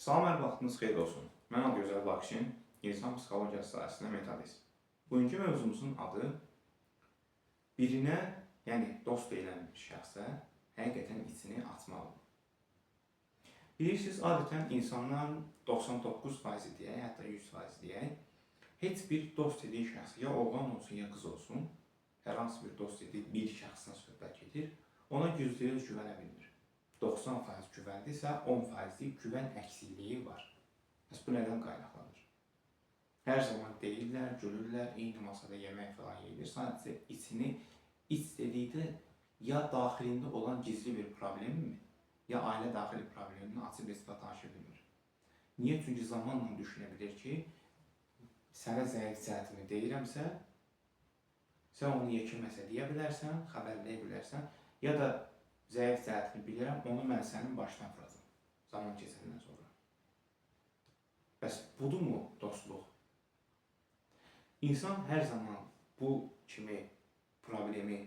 Salam, hər vaxtınız xeyir olsun. Mən Adıgözəl Bakşin, insan psixologiyası sahəsində metodist. Bugünkü mövzumuzun adı birinə, yəni dost deyilən bir şəxsə həqiqətən içini açmaqdır. Bilirsiniz, adətən insanların 99% deyək, hətta 100% deyək, heç bir dost dediyi şəxs, ya oğlan olsun, ya qız olsun, hər hansı bir dost dediyi bir şəxsdən söhbət gedir, ona %100 güvənə bilmir. 90% güvəndirsə, 10%lik güvən əksikliyi var. Bəs bu nədən qaynaqlanır? Hər zaman deyirlər, gülürlər, eyni masada yemək falan yeyilir. Sadəcə içini, iç dedikdə ya daxilində olan gizli bir problemmi, ya ailə daxili problemini açıb heç vaxt danışa bilmir. Niyə? Çünki zamanla düşünə bilir ki, sənə zəif cəhətimi deyirəmsə, sən onu ya kiməsə deyə bilərsən, xəbərləyə bilərsən, ya da zəif cəhətini bilirəm, onu mən sənin başına vuracam zaman keçəndən sonra. Bəs budurmu dostluq? İnsan hər zaman bu kimi problemi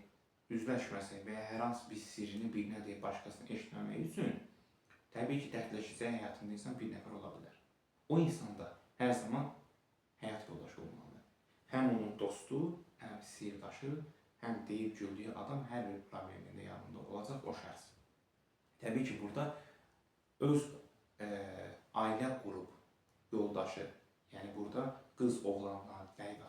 üzləşməsin və ya hər hansı bir sirrini birinə deyib başqasına eşitməmək üçün təbii ki, dərdləşəcəyi həyatında insan bir nəfər ola bilər. O insan da hər zaman həyat yoldaşı olmalıdır. Həm onun dostu, həm sirdaşı, həm deyib güldüyü adam hər bir problemində yanında olacaq o şəxs. Təbii ki, burada öz ailə qrup yoldaşı, yəni burada qız oğlandan fərqi